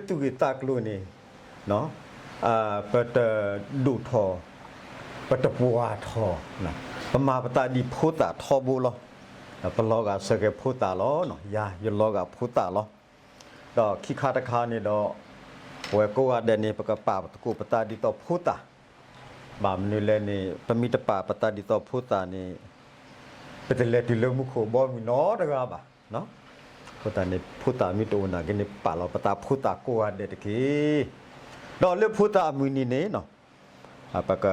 ပမ့ၢ်သူၣ်ဂ့ၤသးကျိၤန့ၣ် ပတဒိၣ်ထီၣ်, ပတပှၢ်ထီၣ်, ပမၤပသးဒ်ဖိသၣ်ထီဘိလီၤ. ပလီၤဂာ်စၢၤကဲၤဖိသၣ်လီၤ. ယၤယလီၤဂာ်ဖိသၣ်လီၤ. ဒီးခံခါတခါန့ၣ်ဒီး ပဝဲကိးဂၤဒဲးန့ၣ် ပကပာ်သကိးပသးဒ်သိးဖိသၣ်, ဘၣ်မနုၤလဲၣ်န့ၣ် ပမ့ၢ်တပာ်ပသးဒ်သိးဖိသၣ်န့ၣ် ပတလဲၤတုၤလၢမူခိၣ်ဘီမုၢ်နီတဂၤဘၣ်. အဃိသတးန့ၣ် ဖိသၣ်မ့ၢ်တအိၣ်နာ်က့န့ၣ် ပာ်လီၤပသးဖိသၣ်ကိးဂၤဒဲးတက့ၢ်. ဒီးလၢဖိသၣ်အမုၢ်နံၤန့ၣ် ပက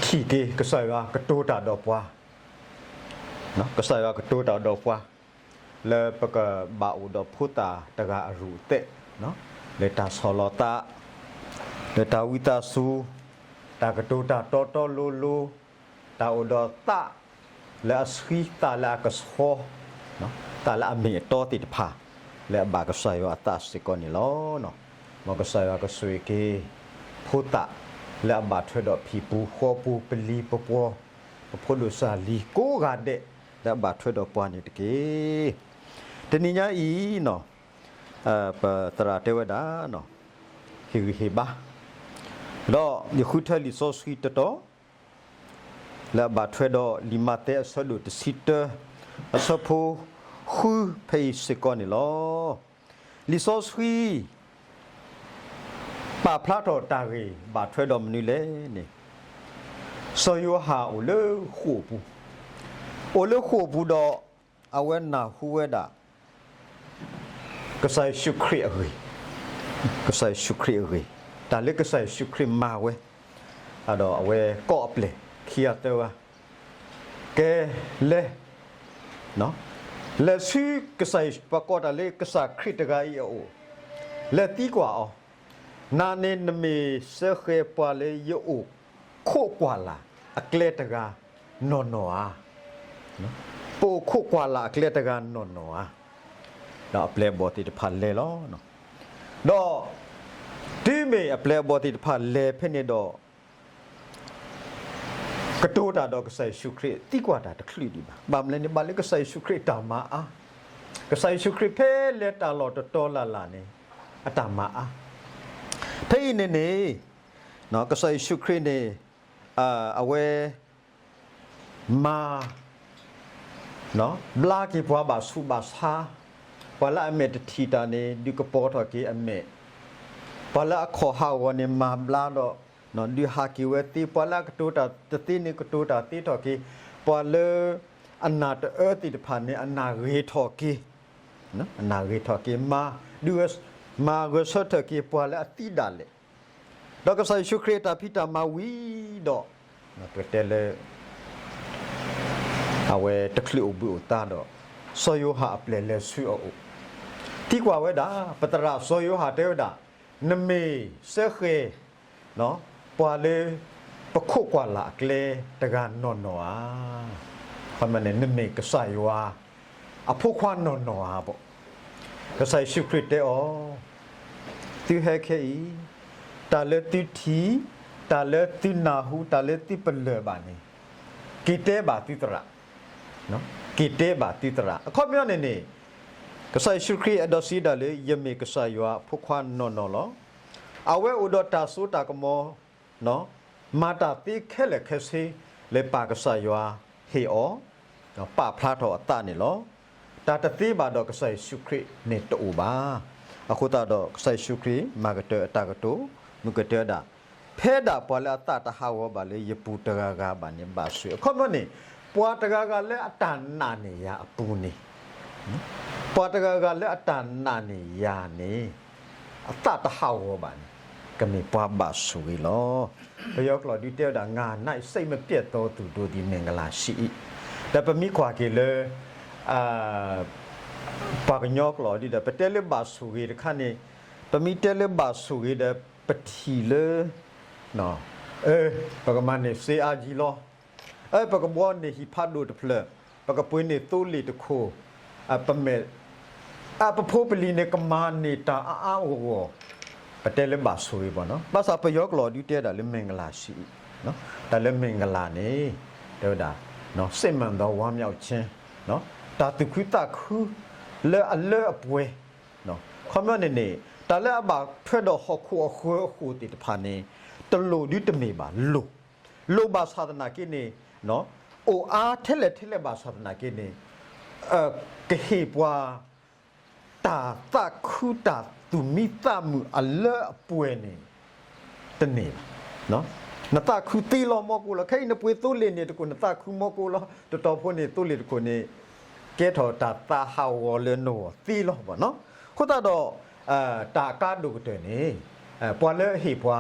ထံၣ်က့ၤကစၢ်ယွၤကတိၤတၢ်ဒီးပှၤ, ကစၢ်ယွၤကတိၤတၢ်ဒီးပှၤ လၢပကဘၣ်အိၣ်ဒီးဖိသၣ်တဂၤအရူၢ်အသဲး, လၢတၢ်ဆီၣ်လီၤသး, လၢတၢ်ဝံသးစူၤ, တၢ်ကတိၤတၢ်တီတီလိၤလိၤ, တၢ်အိၣ်ဒီးသးလၢအဆှံ, သးလၢအကဆှီ, သးလၢအမ့ၢ်အတီသ့ၣ်တဖၣ် လၢအဘၣ်ကစၢ်ယွၤအသးစ့ၢ်ကီးန့ၣ်လီၤ. မ်ကစၢ်ယွၤကဆိၣ်ဂ့ၤက့ၤ ဖိသၣ်လၢအဘၣ်ထွဲဒီးဖံးပူၤဃီပူၤ ပလံၤပပှီၤ ပဖိဒိၣ်စၢ်လံၤကိးဂၤဒဲး လၢအဘၣ်ထွဲဒီးပှၤန့ၣ်တက့ၢ်. တနံၤညါအံၤ ပသရၣ်တဲဝဲဒၣ် ဟ့ၣ်ဂံၢ်ဟ့ၣ်ဘါ, ဒီးယဃုထၢလံာ်စီဆှံတတီၤ လၢအဘၣ်ထွဲဒီးလံာ်မးသဲအဆၢဒိၣ်တဆံတၢ အဆၢဖိဃုဖဲအံၤစ့ၢ်ကီးန့ၣ်လီၤ. လံာ်စီဆှံ ပာ်ဖျါထီၣ်တၢ်ဂ့ၢ်ဘၣ်ထွဲဒီးမနုၤလဲၣ်န့ၣ်, စီၤယိၤဟၣ်အိၣ်လၢဃိာ်ပူၤ, အိၣ်လၢဃိာ်ပူၤဒီး အဝဲနၢ်ဟူဝဲဒၣ် ကစၢ်ယ့ၣ်ၡူးခရံာ်အဂ့ၢ်, ကစၢ်ယ့ၣ်ၡူးခရံာ်အဂ့ၢ်, တၢ်လၢကစၢ်ယ့ၣ်ၡူးခရံာ်မၤဝဲ, ဒီးအဝဲကိးအပျဲၢ်ခံဂၤသၢဂၤ, ကဲလဲၤ, လဲၤဆူကစၢ်ယ့ၣ်ၡူး, ပကိးတၢ်လၢကစၢ်ခရံာ်တဂၤအံၤအအိၣ်, လဲၤသံကွၢ်အီၤ, နၤန့ၣ်နမ့ၢ်စၢဃဲၤပှၤလၢယအိၣ်ခိးကွၢ်လၢ်အကျဲတဂၤနီၢ်နီၢ်ဧါ. ပအိၣ်ခိးကွၢ်လၢ်အကျဲတဂၤနီၢ်နီၢ်ဧါ. ဒီးအပျဲၢ်အဘီၣ်သ့ၣ်တဖၣ်လဲၤလီၤ. ဒီးတုၤမ့ၢ်အပျဲၢ်အဘီၣ်သ့ၣ်တဖၣ်လဲၤဖဲန့ၣ်ဒီး ကတိၤတၢ်ဒီးကစၢ်ယ့ၣ်ၡူးခရံာ် သံကွၢ်တၢ်တချုးဒံးဘၣ်. ဘၣ်မနုၤလဲၣ်န့ၣ် ဘၣ်လၢကစၢ်ယ့ၣ်ၡူးခရံာ်တၢ်မၤအါ, ကစၢ်ယ့ၣ်ၡူးခရံာ်ဖဲလဲၤတၢ်လီၢ်တတီၤလၢ်လၢ်န့ၣ် အတၢ်မၤအါ. ဖဲအံၤန့ၣ်န့ၣ် ကစၢ်ယ့ၣ်ၡူးခရံာ်န့ၣ် အဝဲ မၤ ဘျါက့ၤပှၤဘၣ်ဆူးဘၣ်ဆါ, ပှၤလၢအမဲာ်တထံၣ်တၢ်န့ၣ် ဒုးကပီၤထီၣ်က့ၤအမဲာ်, ပှၤလၢအခီၣ်ဟးဂီၤန့ၣ် မၤဘျါဒီး ဒုးဟးက့ၤဝဲသ့, ပှၤလၢအကတိၤတၢ်တသ့န့ၣ် ကတိၤတၢ်သ့ထီၣ်က့ၤ, ပှၤလၢအနၢ်တအၢသ့ၣ်တဖၣ်န့ၣ် အနၢ်ဂ့ၤထီၣ်က့ၤ, အနၢ်ဂ့ၤထီၣ်က့ၤ, မၤ, မၤဂဲၤဆၢထၢၣ်က့ၤပှၤလၢအသံဒၣ်လဲာ် ဒီးကစၢ်ယ့ၣ်ၡူးခရံာ်အတၢ်ဖံးတၢ်မၤဝံၤဒီး ပတဲလၢ အဝဲတချုးအိၣ်ဘှံးအိၣ်သါဒီး စီၤယိၤဟၣ်အပျဲၢ်လဲၤဆူအအိၣ်, သံကွၢ်ဝဲဒၣ်, ပသရၣ်စီၤယိၤဟၣ်တဲဝဲဒၣ်, နမ့ၢ်စၢဃဲၤ ပှၤလၢ ပခိးကွၢ်လၢ်အကျဲတဂၤနီၢ်နီၢ်ဧါ. နမ့ၢ်ကစၢ်ယွၤ အဖိခွါနီၢ်နီၢ်ဧါဘၣ်. ကစၢ်ယ့ၣ်ၡူးခရံာ်တဲအီၤ, သုဟဲခဲအံၤ, တၢ်လၢသုထံၣ်, တၢ်လၢသုနၢ်ဟူ, တၢ်လၢသုပလၢၢ်ဘၣ်န့ၣ်, က့ၤတဲဘၣ်သုသရၣ်, က့ၤတဲဘၣ်သုသရၣ်. အခီပညီန့ၣ်န့ၣ် ကစၢ်ယ့ၣ်ၡူးခရံာ်အဲၣ်ဒိးစံးဒၣ်လၢ ယမ့ၢ်ကစၢ်ယွၤအဖိခွါနီၢ်နီၢ်လီၤ. အဝဲအိၣ်ဒီးတၢ်စိတၢ်ကမီၤ မၤတၢ်သ့ခဲလၢာ်ခဲဆ့ လၢပၢ်ကစၢ်ယွၤဟ့ၣ်အီၤ, ပာ်ဖျါထီၣ်အသးန့ၣ်လီၤ. တၢ်တသ့ဘၣ်ဒီးကစၢ်ယ့ၣ်ၡူးခရံာ်န့ၣ်တအိၣ်ဘၣ်. အဃိသတးဒီးကစၢ်ယ့ၣ်ၡူးခရံာ် မၤကတၢၢ်အတၢ်ကတိၤ, မုၢ်ကတၢၢ်ဒၣ်, ဖဲဒၣ်ပှၤလၢအသးတဟးဂီၤဘၣ်လၢယပူၤတဂၤဂၤဘၣ်န့ၣ် ဘၣ်ဆိၣ်ဂ့ၤ. အခီပညီန့ၣ် ပှၤတဂၤဂၤလၢအတၢ်နာ်န့ၢ်ယၤအပူၤန့ၣ် ပှၤတဂၤဂၤလၢအတၢ်နာ်န့ၢ်ယၤန့ၣ် အသးတဟးဂီၤဘၣ်န့ၣ် ကမ့ၢ်ပှၤဘၣ်ဆိၣ်ဂ့ၤလီၤ. ပယီၤကျိာ်ဒုးတဲဝဲဒၣ် ငါနာ်စိတ်မပျက်သောသူတို့သည်မင်္ဂလာရှိ၏. ဒီးပမ့ၢ်ကွၢ်က့ၤလၢ ပှၤကညီကျိာ်ဒုးဒီး ပတဲလၢဘၣ်ဆိၣ်ဂ့ၤတခါန့ၣ်, ပမ့ၢ်တဲလၢဘၣ်ဆိၣ်ဂ့ၤဒီး ပထံၣ်လၢ ပကမၤန့ၢ်စ့အါယံၤလီၤ. ပကဘှီန့ၢ်ဟံၣ်ဖးဒိၣ်တဖျၢၣ်, ပကပှ့ၤန့ၢ်သိလ့ၣ်တခိၣ်, ပမဲာ်, ပဖိပလံၤန့ၣ် ကမၤန့ၢ်တၢ်အါအါဂီၢ်ဂီၢ်, ပတဲလၢဘၣ်ဆိၣ်ဂ့ၤဘၣ်နီၤ. ဘၣ်ဆၣ်ပယီၤကျိာ်ဒုးတဲဒၣ်လၢ မင်္ဂလာရှိ, တၢ်လၢ မင်္ဂလာ န့ၣ် တဲဝဲဒၣ် စိတ်မန်သောဝမ်းမြောက်ခြင်း, တၢ်သူၣ်ခုသးခုလၢအလၢအပှဲၤ ခီပညီန့ၣ်န့ၣ် တၢ်လၢအဘၣ်ထွဲဒီးဟီၣ်ခိၣ်အဃၢၤအဃိာ်သ့ၣ်တဖၣ်န့ၣ် တလိၣ်ဒုးတမ့ၢ်ဘၣ်, လိၣ်, လိၣ်ဘၣ်ဆၣ်သနာ်က့န့ၣ် အိၣ်အါထဲလဲၣ်ထဲလဲၣ်ဘၣ်ဆၣ်သနာ်က့န့ၣ် ကဟ့ၣ်ပှၤ တၢ်သးခုတၢ်သူၣ်မံသးမုာ်အလၢအပှဲၤန့ၣ် တန့ၢ်ဘၣ်. နသးခုသ့လီၤမီကိလီၤ. ခဲအံၤနပှ့ၤသိလ့ၣ်န့ၣ်တခိၣ် နသးခုမီကိလီၤ. တတီၤဖိန့ၣ် သိလ့ၣ်တခိၣ်န့ၣ် ကဲထီၣ်တၢ်သးဟးဂီၤလၢနဂီၢ်သ့လီၤဘၣ်နီၤ. အဃိသတးဒီး တၢ်အကါဒိၣ်ကတၢၢ်န့ၣ် ပှၤလၢအဟ့ၣ်ပှၤ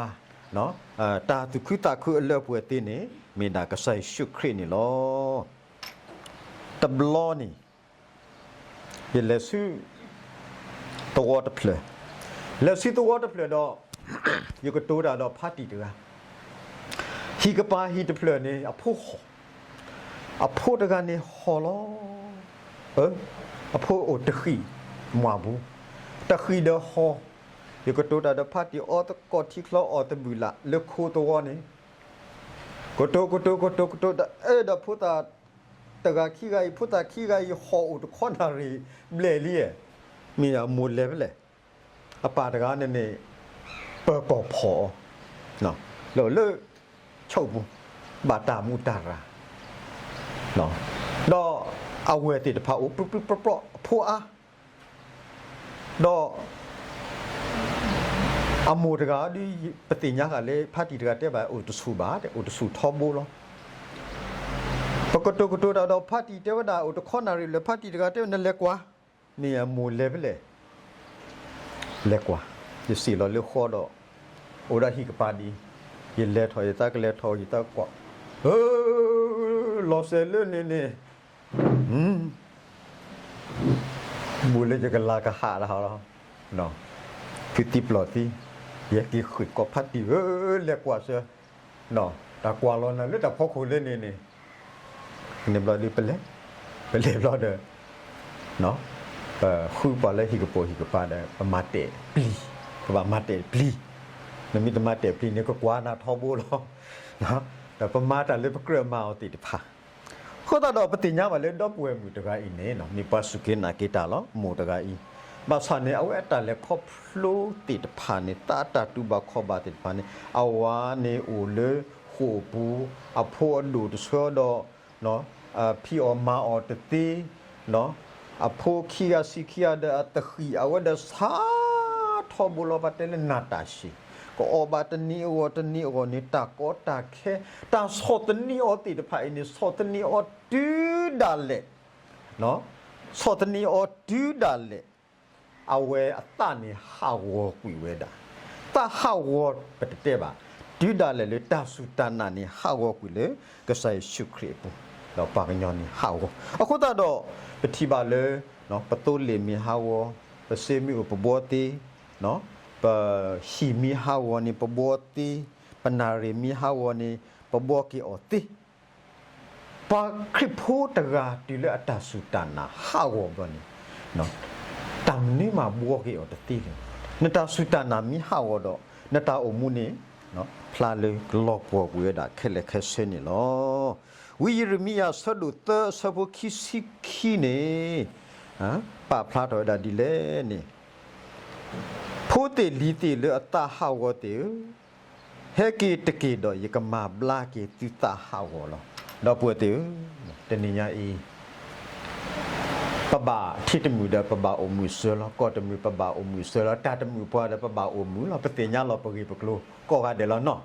တၢ်သူၣ်ခုသးခုအလၢအပှဲၤသ့န့ၣ် မ့ၢ်ဒၣ်ကစၢ်ယ့ၣ်ၡူးခရံာ်န့ၣ်လီၤ. တဘျီန့ၣ် ယလဲၤဆူသဝီတဖျၢၣ်, လဲၤဆူသဝီတဖျၢၣ်ဒီး ယကတိၤတၢ်ဒီးဖါတံၢ်တဂၤ, ဟံၣ်ကပၤဟံၣ်တဖျၢၣ်န့ၣ် အဖိဟီၣ်, အဖိတဂၤန့ၣ်ဟီၣ်လီၤ. အဖိအိၣ်တဃံးမွၢ်ပူၤ, တဃံးဒီးဟီၣ်, ယကတိၤတၢ်ဒီးဖါတံၢ်အီသကိးထံချီအီၣ်တဘုၣ်လၢ်လၢခိသဝီန့ၣ်, ကတိၤကတိၤကတိၤကတိၤဒီး အဲၣ်ဒိးဖိသၣ်တဂၤခံဂၤအံၤ, ဖိသၣ်ခံဂၤအံၤ ဟီၣ်အိၣ်တခီနၣ်ရံၣ်ဘျဲၣ်လံ, မ့ၢ်အမိၢ်လဲၤဖဲလဲၣ်. အပၢ်တဂၤန့ၣ်န့ၣ် ပၢၤကီၢ်ဖီၣ်အီၤ လၢ လၢဆိးပူၤ ဘၣ်တၢ်မူးတၢ်ရၢ်, ဒီးအဝဲၢ်သ့ၣ်တဖၣ်အိၣ်ပြံပြံပြီပြီအဖိအါ, ဒီး အမိၢ်တဂၤဒီး ပသ့ၣ်ညါဃာ်လၢ ဖါတံၢ်တဂၤတဲဘၣ် အိၣ်တဆူၣ်ဘၣ်, အိၣ်တဆူၣ်ထီဘိလီၤ. ပကတိၤကတိၤတၢ်ဒီးဖါတံၢ်တဲဝဲဒၣ် အိၣ်တခီနၣ်ရံၣ်လၢ ဖါတံၢ်တဂၤတဲဝဲ နလဲၤကွၢ်, မ့ၢ်အမိၢ်လဲၤဖဲလဲၣ်. လဲၤကွၢ်, ယစံၣ်လီၤလၢဃီဒီး အိၣ်ဒီးဟံၣ်ကပၤဒ်အံၤ, ယလဲၤထီၣ်ယသးကလဲၤထီၣ်ယသးကွၢ်, လီၤစဲၤလၢန့ၣ်န့ၣ် ဘူးလၢယကလၤကဟးလၢဟီလီၤ, ဖုသံပျီၢ်သံ, ယက့ၤဃ့ၢ်ကီးဖါတံၢ်ဧၢ, လဲၤကွၢ်စၢၤ, တၢ်ကွၢ်လီၤနၤလၢတၢ်ဖီခိၣ်လၢန့ၣ်န့ၣ်, န့ၣ်ဘျီဒီးပလဲၤ, ပလဲၤဘျီဒီး ပဃုပှၤလၢဟံၣ်ကပိာ်ဟံၣ်ကပၤဒီး ပမၤတဲာ်ပျံၤ, ပဘၣ်မၤတဲာ်ပျံၤ, နမ့ၢ်တမၤတဲာ်ပျံၤန့ၣ် ကကွၢ်နၤထီဘိလီၤ. ဒီးပမၤတၢ်လၢပကြၢးမၤအီၤသ့ၣ်တဖၣ်, အဃိသတးဒီးပသ့ၣ်ညါဘၣ်လၢဒီပုၢ်ဝဲၢ်မုၣ်တဂၤအံၤန့ၣ် မ့ၢ်ပှၤစူၢ်က့ၤနာ်က့ၤတၢ်လီၤ, မိၢ်တဂၤအံၤ, ဘၣ်ဆၣ်န့ၣ် အဝဲအတၢ်လဲၤခီဖျိသ့ၣ်တဖၣ်န့ၣ် သးအတၢ်တူၢ်ဘၣ်ခီၣ်ဘၣ်သ့ၣ်တဖၣ်န့ၣ် အဝၤန့ၣ်အိၣ်လၢဃိာ်ပူၤ, အဖိအဒိၣ်တဆၢဒီး ဖံးအီၣ်မၤအီၣ်တသ့, အဖိခံဂၤဆံးခံဂၤဒီးအတဃံးအဝဲဒီးဆါထီဘိလီၤ, ပတဲလၢနၢ်တၢ်ဆံး, ကအီၣ်ဘၣ်တနံၤအဂီၢ်တနံၤအဂီၢ်န့ၣ် တၢ်ကီတၢ်ခဲ, တၢ်ဆီၣ်သနံးအီၤသ့ၣ်တဖၣ်အံၤန့ၣ် ဆီၣ်သနံးအီၤတုၤဒၣ်လဲာ်, ဆီၣ်သနံးအီၤတုၤဒၣ်လဲာ် အဝဲအသးန့ၣ်ဟးဂီၤကွံာ်ဝဲဒၣ်, သးဟးဂီၤပတတဲဘၣ်, တုၤဒၣ်လဲာ်လၢတၢ်စူၢ်တၢ်နာ်န့ၣ် ဟးဂီၤကွံာ်လၢကစၢ်ယ့ၣ်ၡူးခရံာ်အပူၤ, ဒီးပှၤကညီန့ၣ်ဟးဂီၤ, အဃိသတးဒီး ပထံၣ်ဘၣ်လၢ ပသိလ့ၣ်မ့ၢ်ဟးဂီၤ, ပစ့မ့ၢ်အိၣ်ပဘှီသ့, ပဟံၣ်မ့ၢ်ဟးဂီၤန့ၣ် ပဘှီသ့, ပနၣ်ရံၣ်မ့ၢ်ဟးဂီၤန့ၣ် ပဘှီက့ၤအီၤသ့ ပှၤခရံာ်ဖိတဂၤတုၤလၢအတၢ်စူၢ်တၢ်နာ်ဟးဂီၤဘျီန့ၣ်, တၢ်မနုၤမးဘှီက့ၤအီၤတသ့လၢၤ. နတၢ်စူၢ်တၢ်နာ်မ့ၢ်ဟးဂီၤဒီး နတၢ်အိၣ်မူန့ၣ် ဖျါလၢကလီၤပှီၢ်ကွံာ်ဝဲဒၣ်ခဲလၢာ်ခဲဆ့န့ၣ်လီၤ. ဝံယံးရမံယၤအဆၢဒိၣ်သၢအဆၢဖိခံဆံခံန့ၣ် ပာ်ဖျါထီၣ်ဝဲဒၣ်ဒ်လဲၣ်န့ၣ်, ဖိသ့ၣ်လံၤသ့ၣ်လၢအသးဟးဂီၤသ့ၣ်ဧၢ, ဟဲက့ၤတက့ၢ်ဒီးယကမၤဘျါက့ၤသုသးဟးဂီၤလီၤ. ဒီပုၢ်ဝဲၢ်သ့ၣ်ဧၢ, တနံၤညါအံၤ ပဘၣ်ထံၣ်တမုာ်ဒီးပဘၣ်အိၣ်မုာ်စၢၤလီၤ, ကီၢ်တမုာ်ပဘၣ်အိၣ်မုာ်စၢၤလီၤ, တၢ်တမုာ်ပှၤဒီးပဘၣ်အိၣ်မုာ်လီၤ, ပသ့ၣ်ညါလီၤပဂ့ၢ်ပကျိၤကိးဂၤဒဲးလီၤနီၤ.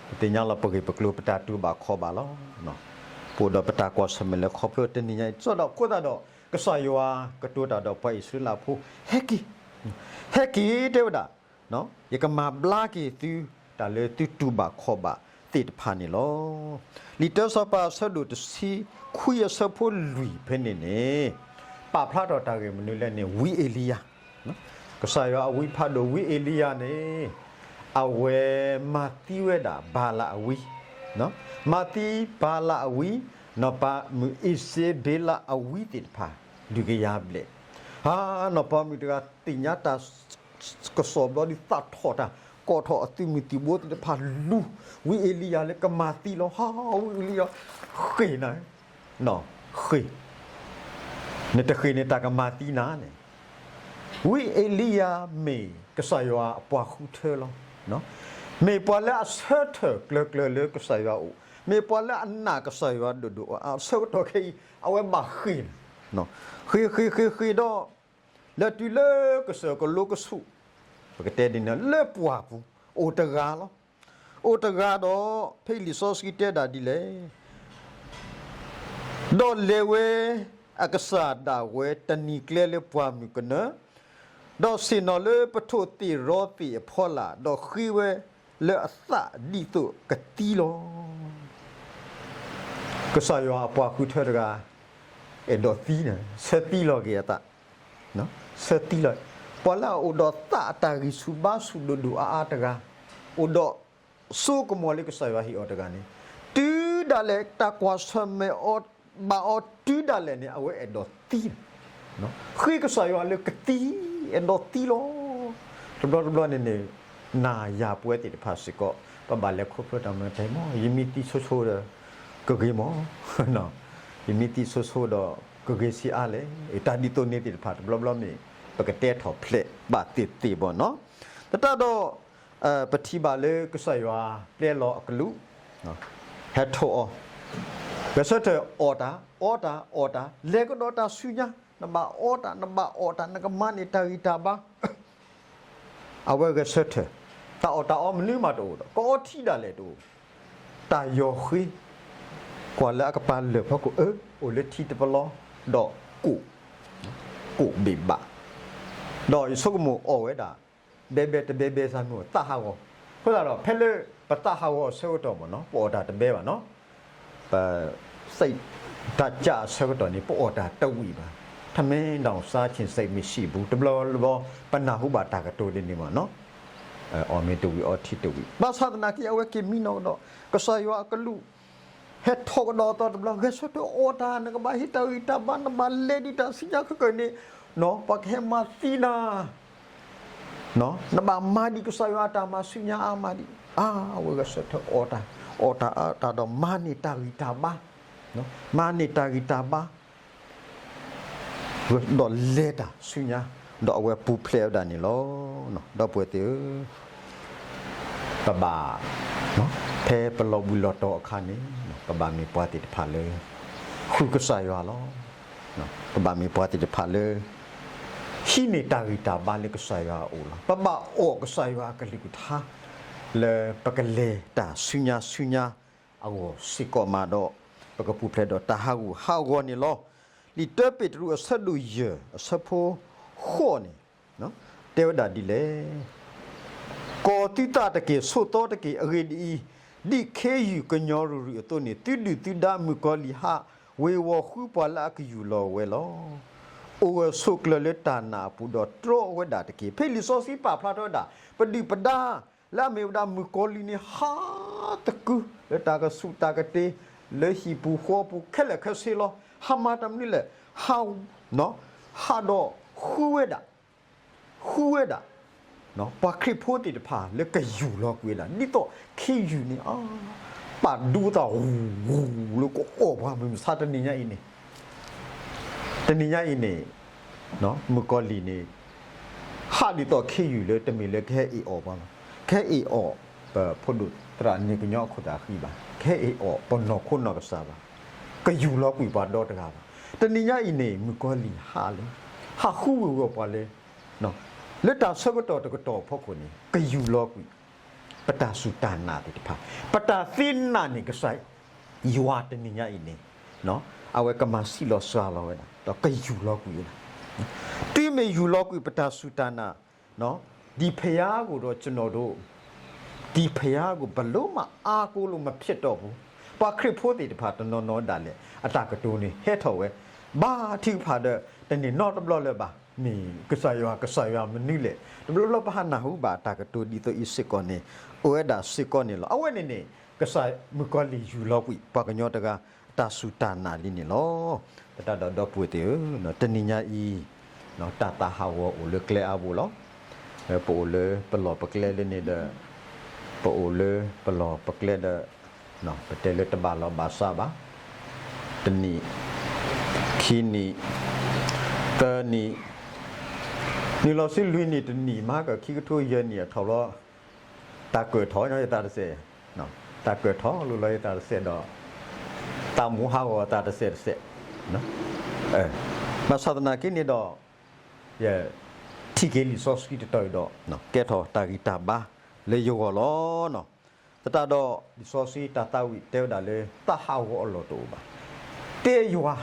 ပသ့ၣ်ညါလီၤပဂ့ၢ်ပကျိၤ ပတၢ်တူၢ်ဘၣ်ခီၣ်ဘၣ်လီၤ. ပအိၣ်ဒီးပတၢ်ကွၢ်ဆၢၣ်မဲာ်လၢခီဖျိတနံၤညါအံၤ စီဒီးအဃိသတးဒီး ကစၢ်ယွၤကတိၤတၢ်ဒီးပှၤအံၣ်စရ့လးဖိ, ဟဲက့ၤ, ဟဲက့ၤတဲဝဲဒၣ်, ယကမၤဘျါက့ၤသု တၢ်လၢသုတူၢ်ဘၣ်ခီၣ်ဘၣ်သ့ၣ်တဖၣ်န့ၣ်လီၤ. လံာ်တၢစီၤပၤအဆၢဒိၣ်တဆံခွံအဆၢဖိလွံၢ်ဖဲန့ၣ်န့ၣ် ပာ်ဖျါထီၣ်တၢ်ဂ့ၢ်မနုၤလဲၣ်န့ၣ် ဝံအ့လံယၤ ကစၢ်ယွၤအဝံဖးဒိၣ်ဝံအ့လံယၤန့ၣ် အဝဲမၤသံဝဲဒၣ်ဘၤလးအဝံ, မၤသံဘၤလးအဝံ, နီၢ်ပၤမုၣ်အံးစ့ဘ့လးအဝံသ့ၣ်တဖၣ် လွံၢ်ကယၤဘျဲၣ်, နီၢ်ပၤမုၣ်တဂၤသ့ၣ်ညါတၢ် ကစီၣ်ဘျီဒုးသးထီၣ်တၢ် ကိးထီၣ်အသုးမုၢ်သံၣ်ဘိသ့ၣ်တဖၣ်လူၤ ဝံအ့လံယၤလၢကမၤသံလီၤ. ဟါ ဝံအ့လံယၤ ဃ့ၢ်နၤ, ဃ့ၢ်, နတဃ့ၢ်န့ၣ် တၢ်ကမၤသံနၤန့ၣ်, ဝံအ့လံယၤမ့ၢ်ကစၢ်ယွၤအပှၤဃုထၢလီၤ. မ့ၢ်ပှၤလၢအဆၢထၢၣ်ကျၢၤကျၢၤလၢကစၢ်ယွၤအအိၣ်, မ့ၢ်ပှၤလၢအနာ်ကစၢ်ယွၤဒိၣ်ဒိၣ်အါအါ ဆၢကတီၢ်ခဲအံၤ အဝဲဘၣ်ဃ့ၢ်, ဃ့ၢ်ဃ့ၢ်ဃ့ၢ်ဃ့ၢ်ဒီး လဲၤတုၤလၢကစၢၢ်ကလိကဆူး, ပကတဲဒ်န့ၣ် လၢပှၢ်ပူၤ အိၣ်တဂၤလီၤ. အိၣ်တဂၤဒီး ဖဲလံာ်စီဆှံတဲဒၣ်ဒ်လဲၣ်, ဒီးလဲၤဝဲအကစၢ်ဒၣ်ဝဲတနံၤကျဲလၢပှၢ်မုၢ်ကနၢ, ဒီးဆ့ၣ်နီၤလၢပထိၣ်သ့ၣ်ရီသ့ၣ်အဖီလာ်, ဒီးဃ့ဝဲလၢအသးဒ်သိးကသံလီၤ. ကစၢ်ယွၤအပှၤဃုထၢတဂၤ အဲၣ်ဒိးသံန့ၣ် ဆၢသံလီၤက့ၤအသး, ဆၢသံလီၤ, ပှၤလၢအအိၣ်ဒီးသးအတၢ်ဂံၢ်ဆူၣ်ဘါဆူၣ်ဒိၣ်ဒိၣ်အါအါတဂၤ, အိၣ်ဒီးစိကမီၤလၢကစၢ်ယွၤဟ့ၣ်အီၤတဂၤန့ၣ်, တုၤဒၣ်လဲာ်တၢ်ကွၢ်ဆၢၣ်မဲာ်အီၤဘၣ်အီၤတုၤဒၣ်လဲာ်န့ၣ် အဝဲအဲၣ်ဒိးသံန့ၣ်, ဃ့ကစၢ်ယွၤလၢကသံ, အဲၣ်ဒိးသံလီၤ. တဘျီတဘျီန့ၣ်န့ၣ် နၤယၤပဝဲသ့ၣ်တဖၣ်စ့ၢ်ကီး ပဘၣ်လဲၤခီဖျိတၢ်မနုၤတမံၤ, ယမ့ၢ်သံဆိဆိဒီး ကဂ့ၤမး, ယမ့ၢ်သံဆိဆိဒီး ကဂ့ၤဆံးအါလဲၣ်. တၢ်ဒ်သိးန့ၣ်သ့ၣ်တဖၣ် တဘျီဘျီမ့ၢ် ပကတဲထီၣ်ဖျဲးဘၣ်သ့ၣ်သ့ၣ်ဘၣ်နီၤ. သတးဒီး ပထံၣ်ဘၣ်လၢကစၢ်ယွၤပျဲလီၤအကလူး, ဟဲထိၣ်အီၤ, ဂဲၤဆၢထၢၣ်အီၣ်တၢ်, အီတၢ်, အီတၢ်, လဲၤကဒီးတၢ်ဆူညါ, နဘၣ်အီတၢ်, နဘၣ်အီၣ်တၢ်, နကမၤန့ၢ်တၢ်ဂံၢ်တၢ်ဘါ အဝဲဂဲၤဆၢထၢၣ်, တၢ်အီၣ်တၢ်အီမနုၤမးတအိၣ်ဒီး ကအီထံဒၣ်လဲာ်တအိၣ်, တၢ်ယီၤဃ့, ကွၢ်လၢအကပၤလၢၢ်ဖီခိၣ်အၢ, အိၣ်လၢထံတပလီ, ဒီးကိၣ်, ကိၣ်ဘ့ၣ်ဘၣ်, ဒီးယဆိကမိၣ်အီၣ်ဝဲဒၣ်, ဘဲဘဲတဘဲဘဲစၢ်မ့ၢ်သးဟးဂီၤ, အဃိသတးဒီး ဖဲလၢပသးဟးဂီၤအဆၢကတီၢ်မ့ၢ်နီၤ ပအီၣ်တၢ်တဘဲဘၣ်နီၤ ပစံးတၢ်ကၢ်အဆၢကတီၢ်န့ၣ် ပအီၣ်တၢ်တဝံၣ်ဘၣ်, ထမင်းတောင်စားချင်စိတ်မရှိဘူး တဘျီဘျီ ပနၢ်ဟူဘၣ်တၢ်ကတိၤဒ်န့ၣ်မ့ၢ်နီၤ, အီၣ်မ့ၤတဝံၣ်အီထံတဝံၣ်, ဘၣ်ဆၣ်သနာ်က့ အဝဲက့ၤမံနီၤကဒီး ကစၢ်ယွၤအကလူး ဟဲထီၣ်ကဒီးအသီတဘျီ ဂဲၤဆၢထၢၣ်အီၣ်တၢ် နကဘၣ်ဟ့ၣ်တၢ်ဂံၢ်တၢ်ဘါ နဘၣ်လဲၤဒံးတၢ်ဆူညါခဲကနံၣ်န့ၣ် ပှၤကဟဲမၤသံနၤ နဘၣ်မၤဒံးကစၢ်ယွၤအတၢ်မၤဆူညါအါမးဒံး, အါ အဝဲဂဲၤဆၢထၢၣ်အီၣ်တၢ်, အီၣ်တၢ်အါတၢ်ဒီးမၤန့ၢ်တၢ်ဂံၢ်တၢ်ဘါ, မၤန့ၢ်တၢ်ဂံၢ်တၢ်ဘါ, ဒီးလဲၤတၢ်ဆူညါ, ဒီးအဝဲပူၤဖျဲးဝဲဒၣ်န့ၣ်လီၤ. ဒီပုၢ်ဝဲၢ်သ့ၣ်ဧၢ, ပဘၣ်, ဖဲပလီၤဘှံးလီၤတီၤအခါန့ၣ်, ပဘၣ်မ့ၢ်ပှၤသ့ၣ်တဖၣ်လၢ ဃုကစၢ်ယွၤလီၤ. ပဘၣ်မ့ၢ်ပှၤသ့ၣ်တဖၣ်လၢ ဟံးန့ၢ်တၢ်ဂံၢ်တၢ်ဘါလၢကစၢ်ယွၤအအိၣ်လီၤ. ပဘၣ်အီၣ်ကစၢ်ယွၤအကလုၢ်ကထါ လၢပကလဲၤတၢ်ဆူညါဆူညါအဂီၢ်စ့ၢ်ကီးမးဒီး ပကပူၤဖျဲးဒီးတၢ်ဟးဂူာ်ဟးဂီၤန့ၣ်လီၤ. လံာ်တၢပ့းတရူးအဆၢဒိၣ်ယဲၢ် အဆၢဖိဃိးန့ၣ် တဲဝဲဒၣ်ဒ်လဲၣ်, ကီၤသုသးတက့ၢ်, ဆိးသီတက့ၢ်. အဂ့ၢ်ဒ်အံၤ, ဒ်ခ့ယုၢ်ကညီၤရူၤရူၤအသိးန့ၣ် သုဒုၣ်သုဒါမုၣ်ကီၤလံၢ်ဟးဝ့ၤဝီၤဃုပှၤလၢအကယူၢ်လီၤဝဲလီၤ. အိၣ်ဂၢၢ်ဆိးကျၢၤလၢတၢ်နာ်အပူၤဒီးတြီဝဲဒၣ်တက့ၢ်. ဖဲလံာ်စီဆှံပာ်ဖျါထီၣ်ဝဲဒၣ် ပဒုၣ်ပဒါ လၢအမ့ၢ်ဝဲဒၣ်မုၣ်ကီၤလံၢ်န့ၣ် ဟးသကုၤလၢတၢ်ကဆူးတၢ်ကတ့ၤ လၢဟံၣ်ပူၤဃီပူၤခဲလၢာ်ခဲဆ့လီၤ. ဟးမၤတၢ်မနုၤလဲၣ်, ဟး, ဟးဒီးဃုဝဲဒၣ် ဃုဝဲဒၣ် ပှၤခရံာ်ဖိသ့ၣ်တဖၣ်လၢကယူၢ်လီၤကွံာ်ဝဲဒၣ် ဒ်သိးခ့ယုၢ်န့ၣ် ပာ်ဒူသးဂူၤဂူၤလၢကအီၣ်ပှၤ မုၢ်မဆါတနံၤညါအံၤန့ၣ် တနံၤညါအံၤန့ၣ် မုၣ်ကီၤလံၢ်န့ၣ် ဟးဒ်သိးခ့ယုၢ်လၢတမ့ၢ်လၢကဟဲအ့ၣ်အီၣ်ပှၤဘၣ်, ကဟဲအ့ၣ်အီၣ် ပဖိဒိၣ်သရၣ်န့ၣ်ကညီအခိၣ်သးဃံဘၣ်, ကဟဲအ့ၣ်အီၣ်ပနီၢ်ခိနီၢ်ကစၢ်ဘၣ်, ကယူၢ်လီၤကွံာ်ပှၤဒီတဂၤဘၣ်. တနံၤညါအံၤန့ၣ် မုၣ်ကီၤလံၢ်ဟးလၢ ဟးဃုဝ့ၤဝီၤပှၤလၢ လၢတၢ်ဆၢကတီၢ်တကတီၢ်အဖီခိၣ်န့ၣ် ကယူၢ်လီၤကွံာ် ပတၢ်စူၢ်တၢ်နာ်သ့ၣ်တဖၣ်, ပတၢ်သ့နာ်န့ၣ်ကစၢ်ယွၤတနံၤညါအံၤန့ၣ် အဝဲကမၤဆံးလီၤစှၤလီၤဝဲဒၣ် ဒီးကယူၢ်လီၤကွံာ်ဝဲဒၣ်. တုၤမ့ၢ်ယူၢ်လီၤကွံာ်ပတၢ်စူၢ်တၢ်နာ် ဒီးဖယၤကိၣ်ဒီးကျွန်တော်တို့, ဒီးဖယၤကိၣ် ဘယ်လိုမှ အားကိုးလို့ မဖြစ်တော့ဘူး. ပှၤခရံာ်ဖိသ့ၣ်တဖၣ်တနီၤနီၤဒၣ်လဲာ် အတၢ်ကတိၤန့ၣ်ဟဲထီၣ်ဝဲ ဘါထုကဖၣ်ဒီး တန့ၢ်နီတဘျီလၢၤဘၣ်. မ့ၢ်ကစၢ်ယွၤ, ကစၢ်ယွၤမနုၤလဲၣ်. တဘျီဘျီပဟးနၢ်ဟူဘၣ်တၢ်ကတိၤဒ်သိးအံၤစ့ၢ်ကီးန့ၣ် အိၣ်ဝဲဒၣ်စ့ၢ်ကီးန့ၣ်လီၤ. အဝဲန့ၣ်န့ၣ် ကစၢ်မုၣ်ကီၤလံၢ်ယူၢ်လီၤကွံာ် ပှၤကညီတဂၤ တၢ်စူၢ်တၢ်နာ်လံန့ၣ်လီၤ. သတးဒီးဒီပုၢ်ဝဲၢ်သ့ၣ်ဧၢ, တနံၤညါအံၤ တၢ်သးဟးဂီၤအိၣ်လၢကျဲအါဘိလီၤ. ပအိၣ်လၢပလီၢ်ပကျဲလၢန့ၣ်ဒီး ပအိၣ်လၢပလီၢ်ပကျဲဒီး ပတဲလၢတဘၣ်လီၤဘၣ်စးဘၣ်. တနံၣ်, ခံနံၣ်, သၢနံၣ်, နုာ်လီၤဆူလွံၢ်နံၣ်တနံၣ်မး ကခံကထိယဲၢ်နံၣ်အထီၣ်ဘျီ, တၢ်ကၢၣ်ထီၣ်ညီယသးတစဲး, တၢ်ကၢၣ်ထီၣ်လိၣ်လီၤယသးတစဲးဒီး, သးမူဟးဂီၤအသးတစဲးတစဲး, ဘၣ်ဆၣ်သနာ်က့န့ၣ်ဒီး, ယထံၣ်က့ၤလံာ်စီဆှံတတီၤအံၤဒီး, ကဲထီၣ်တၢ်ဂံၢ်တၢ်ဘါလၢယဂီၢ်လီၤ. သတးဒီးလံာ်စီဆှံတၢ်သးဝံၣ်တဲဝဲဒၣ်လၢ သးဟးဂီၤအလီၢ်တအိၣ်ဘၣ်. တဲယွၤ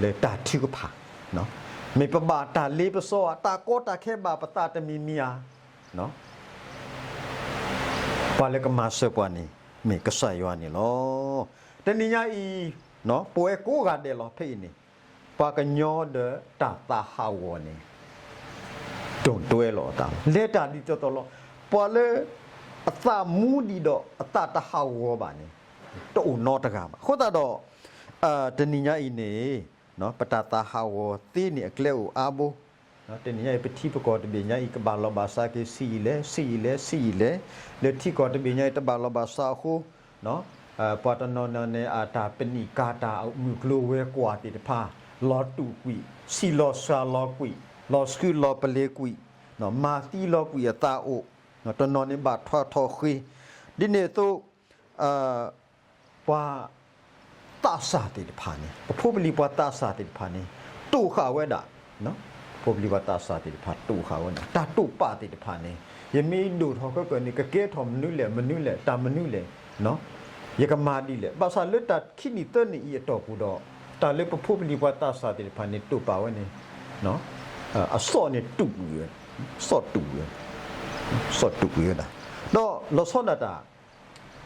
လၢတၢ်ထုကဖၣ်, မ့ၢ်ပဘၣ်တၢ်လ့ပစီဧါ, တၢ်ကီတၢ်ခဲဘၣ်ပသးတမံၤမံၤဧါ, ပှၤလၢကမၤစၢၤပှၤန့ၣ် မ့ၢ်ကစၢ်ယွၤန့ၣ်လီၤ. တနံၤညါအံၤ, ပဝဲကိးဂၤဒဲးလီၤ ဖဲအံၤန့ၣ်, ပှၤကညီဒီးတၢ်သးဟးဂီၤန့ၣ် ဒိၣ်တွဲလီၤအသးလီၤ. လဲၤတၢ်ဒ်သိးသိးလီၤ. ပှၤလၢအသးမူဒံးဒီးအသးတဟးဂီၤဘၣ်န့ၣ် တအိၣ်နီတဂၤဘၣ်. အဃိသတးဒီး, တနံၤညါအံၤန့ၣ်, ပတၢ်သးဟးဂီၤသ့န့ၣ်အကျဲအိၣ်အါဘိ, တနံၤညါအံၤ ပထံပကီၢ်တဘ့ၣ်ညါအံၤ ကဘၣ်လီၤဘၣ်စးက့ၤဆံးယံာ်လဲၣ်, ဆံးယံာ်လဲၣ်, ဆံးယံာ်လဲၣ်, လၢထံကီၢ်တဘ့ၣ်ညါအံၤ တဘၣ်လီၤဘၣ်စးအဃိ, ပှၤတနီၤနီၤန့ၣ် အတၢ်ပနံာ်ကၤတၢ်အမုၢ်ကျိၤဝဲၤကွာ်သ့ၣ်တဖၣ်, လီၤတူာ်ကွံာ်, ဆံးလီၤစှၤလီၤကွံာ်, လီၤဆှုလီၤပလ့ၤကွံာ်, မၤသံလီၤကွံာ်အသးအိၣ်, တနီၤန့ၣ်ဘၣ်ထွါထီၣ်ဃ့, ဒ်န့ၣ်အသိး ပှၤသးစၢ်သ့ၣ်တဖၣ်န့ၣ်, ပဖိပလံၤပှၤသးစၢ်သ့ၣ်တဖၣ်န့ၣ်, တိာ်ဃာ်ဝဲဒၣ်, ပဖိပလံၤပှၤသးစၢ်သ့ၣ်တဖၣ်တိာ်ဃာ်ဝဲဒၣ်, တၢ်တိာ်ပာ်သ့ၣ်တဖၣ်န့ၣ်, ယမ့ၢ်ဒိၣ်ထီၣ်ခဲကၢၢ်န့ၣ် ကကဲထီၣ်မနုၤလဲၣ်, မနုၤလဲၣ်, တၢ်မနုၤလဲၣ်, ယကမၤဒ်လဲၣ်. ဘၣ်ဆၣ်လၢတၢ်ခံနံၣ်သၢနံၣ်အံၤအတီၢ်ပူၤဒီး, တၢ်လၢပဖိပလံၤပှၤသးစၢ်သ့ၣ်တဖၣ်န့ၣ် တိာ်ပာ်ဝဲန့ၣ်, အစီၣ်န့ၣ်တူာ်ကွံာ်ဝဲ, စီၣ်တူာ်ကွံာ်ဝဲ, စီၣ်တူာ်ကွံာ်ဝဲဒၣ်, ဒီးလီၤဆီဒၣ်တၢ်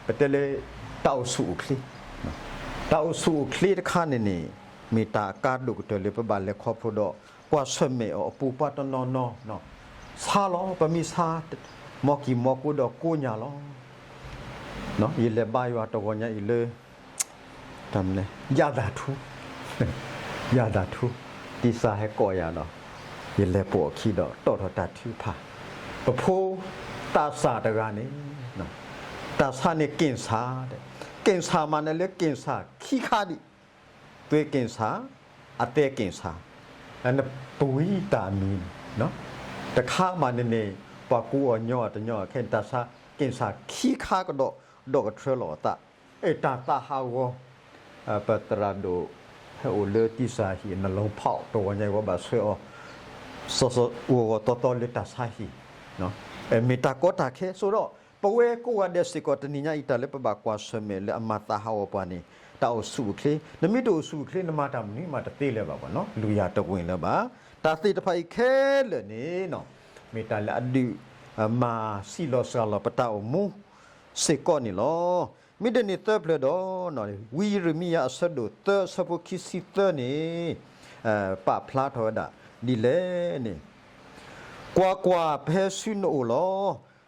ပတဲလၢ တၢ်အိၣ်ဆူၣ်အိၣ်ချ့, တၢ်အိၣ်ဆူၣ်အိၣ်ချ့တခါန့ၣ်န့ၣ်, မ့ၢ်တၢ်အကါဒိၣ်ကတၢၢ်လၢပဘၣ်လဲၤခီဖျိဒီး ကွၢ်ဆၢၣ်မဲာ်အီၤအပူၤပှၤတနီၤနီၤ, ဆါလီၤ, ပမ့ၢ်ဆါ, မ်ကံၢ်မ်ကိဒီးကိးညၣ်လီၤ. ယလဲၤဘါယွၤတဂီၤညါအံၤလၢ ယၣ်သၣ်ထူ, ယၣ်သၣ်ထူ, တံၢ်စၢ်ဟဲကိးယၤဒီး, ယလဲၤပိာ်အခံဒီးတီၣ်ထီၣ်တၢ်ထုကဖၣ်, ပဖိသးစၢ်တဂၤန့ၣ်, တၢ်ဆါန့ၣ်က့ၣ်ဆၣ်, က့ၣ်ဆၣ်မးန့ၣ်လၢက့ၣ်ဆၣ်ခံခါဒံး, သွေးက့ၣ်ဆၣ်, အသည်းက့ၣ်ဆၣ်, ပဝံတၢ်မံၤန့ၣ်, တခါမးန့ၣ်န့ၣ်, ပှၤကူအီၤညီအီၤတညီအခဲန့ၣ် တၢ်ဆါက့ၣ်ဆၣ်ခံခါကဒီး, ဒီးကထြၢလီၤအသး, အဲၣ်တၢ်သးဟးဂီၤ ပသရၣ်ဒိၣ် ဟဲအိၣ်လၢတံၢ်စၢ်ဟံၣ် နလီၤဖီၣ်တဂီၤညါအံၤ ဝဲဘၣ်ဆှၢအီၤ ဂီၤဂီၤတီတီလၢတၢ်ဆါဟံၣ်, မ့ၢ်တၢ်ကီတၢ်ခဲ ဆိဒီး ပဝဲကိးဂၤဒဲးစ့ၢ်ကီး တနံၤညါအံၤ တၢ်လၢပဘၣ်ကွၢ်ဆၢၣ်မဲာ်လၢအမၤသးဟးဂီၤပှၤန့ၣ် တၢ်အိၣ်ဆူၣ်အိၣ်ချ့, နမ့ၢ်တအိၣ်ဆူၣ်အိၣ်ချ့ နမၤတၢ်မနုၤမးတသ့လၢၤဘၣ်ဘၣ်နီၤ, လူၤယၤတဝ့ၢ်လၢၤဘၣ်. တၢ်သ့ၣ်တဖၣ်အံၤခဲလၢာ်န့ၣ် မ့ၢ်တၢ်လၢအဒုးမၤစံးလီၤစှၤလီၤပတၢ်အိၣ်မူစ့ၢ်ကီးန့ၣ်လီၤ. မ့ၢ်ဒ်န့ၣ်သၢဖျၢၣ်ဒီး ဝံယံးရမံယၤအဆၢဒိၣ်သၢအဆၢဖိခံဆံသၢန့ၣ် ပာ်ဖျါထီၣ်ဝဲဒၣ်ဒ်လဲၣ်န့ၣ်, ကွၢ်ကွၢ်, ပဟဲဆူနအိၣ်လီၤ.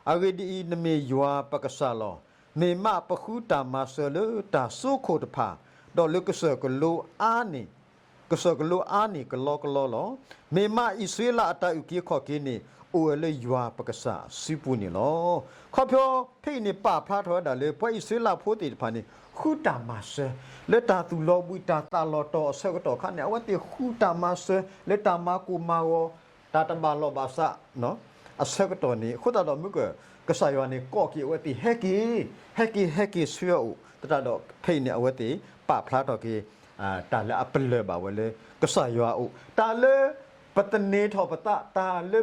အဂ့ၢ်ဒ်အံၤ, နမ့ၢ်ယွၤပကစၢ်လီၤ. မ့ၢ်မးပဃုတၢ်မၤစၢၤလၢတၢ်စိခိၣ်တဖၣ်, ဒီးလၢကစၢၢ်ကလိအါန့ၣ်, ကစၢၢ်ကလိအါန့ၣ်ကလီကလီလီၤ. မ့ၢ်မးအံၣ်စရ့လးအတၢ်အုၣ်က့ၤခီၣ်က့ၤန့ၣ် အိၣ်ဝဲလၢယွၤပကစၢ်အစုပူၤန့ၣ်လီၤ. ခီဖျိဖဲအံၤန့ၣ် ပာ်ဖျါထီၣ်ဝဲဒၣ်လၢ ပှၤအံၣ်စရ့လးဖိသ့ၣ်တဖၣ်န့ၣ် ဃုတၢ်မၤစၢၤ လၢတၢ်သူၣ်လီၤဘှံး တၢ်သးလီၤတီၤအဆၢကတီၢ်အခါန့ၣ် အဝဲသ့ၣ်ဃုတၢ်မၤစၢၤ လၢတၢ်မၤကိၢ်မၤဂီၤ တၢ်တဘၣ်လီၢ်ဘၣ်စး အဆၢကတီၢ်န့ၣ် အဃိသတးဒီးမုၢ်က ကစၢ်ယွၤန့ၣ် ကိးက့ၤအဝဲသ့ၣ် ဟဲက့ၤ, ဟဲက့ၤ ဟဲက့ၤဆူယအိၣ် သတးဒီးဖဲအံၤန့ၣ် အဝဲသ့ၣ်ပာ်ဖျါထီၣ်က့ၤ တၢ်လၢအပလၢၢ်ဘၣ်ဝဲလၢ ကစၢ်ယွၤအအိၣ် တၢ်လၢပသန့ၤထီၣ်ပသး တၢ်လၢ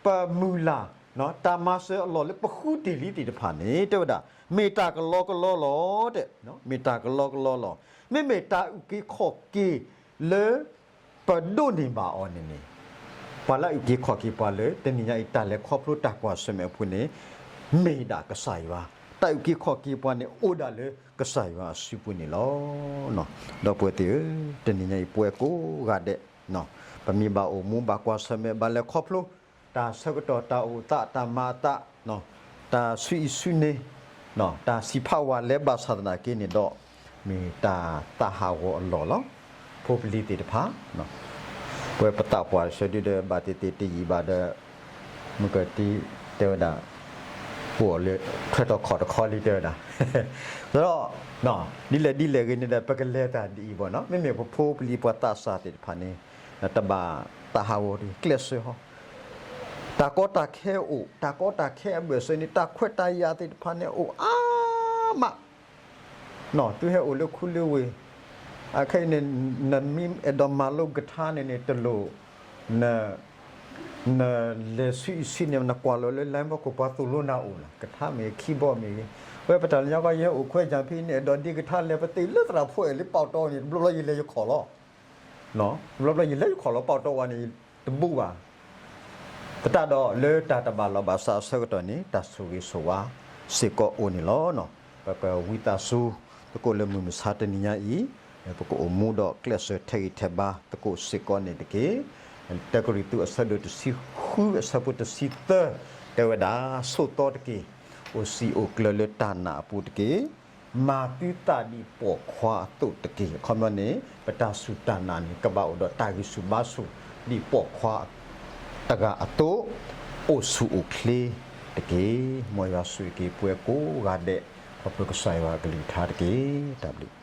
ပမုၢ်လၢ် တၢ်မၤစၢၤအလီၢ်လၢပဃုတ့ၢ်လံသ့ၣ်တဖၣ်န့ၣ် တဲဝဲဒၣ် မ့ၢ်တၢ်ကလီကလီလီၤ တဲ, မ့ၢ်တၢ်ကလီကလီလီၤ. မ့မ့ၢ်တၢ်အုၣ်က့ၤခီၣ်က့ၤလၢ ပဒိးန့ၢ်ဘၣ်အီၤန့ၣ်န့ၣ် ပှၤလၢအအုၣ်က့ၤခီၣ်က့ၤပှၤလၢ တနံၤညါအံၤ တၢ်လဲၤခီဖျိတၢ်ကွၢ်ဆၢၣ်မဲာ်အပူၤန့ၣ် မ့ၢ်ဒၣ်ကစၢ်ယွၤ, တၢ်အုၣ်က့ၤခီၣ်က့ၤပှၤန့ၣ် အိၣ်ဒၣ်လၢကစၢ်ယွၤအစုပူၤန့ၣ်လီၤ. ဒီပုၢ်ဝဲၢ်သ့ၣ်ဧၢ, တနံၤညါအံၤ ပဝဲကိးဂၤဒဲး ပမ့ၢ်ဘၣ်အိၣ်မူဘၣ်ကွၢ်ဆၢၣ်မဲာ် ဘၣ်လဲၤခီဖျိ တၢ်ဆၢကတီၢ် တၢ်အိၣ်သး တၢ်မၤအသး တၢ်ဆူအံၣ်ဆူန့ၣ် တၢ်စံးဖးဝဲလၢဘၣ်ဆၣ်သနာ်က့န့ၣ်ဒီး မ့ၢ်တၢ်သးဟးဂီၤအလီၢ်လီၤ. ဖိပလံၤသ့ၣ်တဖၣ် ပဝဲပသးပှၢ်တဆၢဒုဒီး ဘၣ်သ့ၣ်သ့ၣ်တယံာ်ဘၣ်ဒီး မုၢ်ကတံၤတဲဝဲဒၣ် ပအိၣ်လၢထွဲထီၣ်ခီၣ်တခီလံတဲဝဲဒၣ် ဒီး ဒ်လဲၣ်ဒ်လဲၣ်ဂ့ၤန့ၣ်ဒီး ပကလဲၤတၢ်ဒ်အံၤဘၣ်နီၤ, မ့မ့ၢ်ပဖိပလံၤပှၤသးစၢ်သ့ၣ်တဖၣ်န့ၣ် တဘၣ်သးဟးဂီၤတဂ့ၤ ကျဲးစၢးဟီ တၢ်ကီတၢ်ခဲအိၣ်, တၢ်ကီတၢ်ခဲအဘၢၣ်စၢၤန့ၣ် တၢ်ခွဲးတၢ်ယာ်သ့ၣ်တဖၣ်န့ၣ်အိၣ်အါမး, သုဟဲအိၣ်လၢခူလၢဝ့ၢ်, အခဲအံၤန့ၣ် နမ့ၢ်အဲၣ်ဒိးမၤလိကထါန့ၣ်န့ၣ် တလိၣ် နလဲၤဆူအံၤဆူန့ၣ် နကွၢ်လီၤလၢ line ဘီခိၣ် ပှၤသိၣ်လိနၤအိၣ်လီၤ, ကထါမ့ၢ်ဂ့ၤ keyboard မ့ၢ်ဂ့ၤ, ဝဲပတၢ်လၢညါကီ ယဟဲအိၣ်ခွဲးယာ်ဖဲန့ၣ် အဲၣ်ဒိးဒ့ကထါလဲၤပသ့ၣ်လၢသရၣ်ဖိအဲၣ်လၢပီၣ်တီန့ၣ် တဘျီဘျီယလဲၤယခီၣ်လီၤ, တဘျီဘျီယလဲၤယခီၣ်လီၤ ပီၣ်တီဝဲန့ၣ် တဘူးဘၣ်, သတးဒီးလၢတၢ်တဘၣ်လီၢ်ဘၣ်စးအဆၢကတီၢ်န့ၣ် တၢ်ဆိၣ်ဂ့ၤဆိၣ်ဝါစ့ၢ်ကီးအိၣ်န့ၣ်လီၤ. ပကဝံသးစူၤသကိးလၢမုၢ်မဆါတနံၤညါအံၤ, ပကအိၣ်မူဒီးကျဲးစၢးထဲးဂံၢ်ထဲးဘါသကိးစ့ၢ်ကီးန့ၣ်တက့ၢ်. တၢကရံၣ်သူးအဆၢဒိၣ်တဆံဃုအဆၢဖိတဆံသၢ တဲဝဲဒၣ်, ဆိးသီတက့ၢ်, အိၣ်စံာ်အိၣ်ကျၢၤလၢတၢ်နာ်အပူၤတက့ၢ်. မၤသုသးဒ်ပိာ်ခွါအသိးတက့ၢ်. အခီပညီန့ၣ် ပတၢ်စူၢ်တၢ်နာ်န့ၣ် ကဘၣ်အိၣ်ဒီးတၢ်ဂံၢ်ဆူၣ်ဘါဆူၣ်ဒ်ပိာ်ခွါတဂၤအသိး, အိၣ်ဆူၣ်အိၣ်ချ့တက့ၢ်. မ်ယွၤဆိၣ်ဂ့ၤက့ၤပှၤကိးဂၤဒဲး ခီဖျိကစၢ်ယွၤအကလုၢ်ကထါတက့ၢ်. တၢ်ဘျုး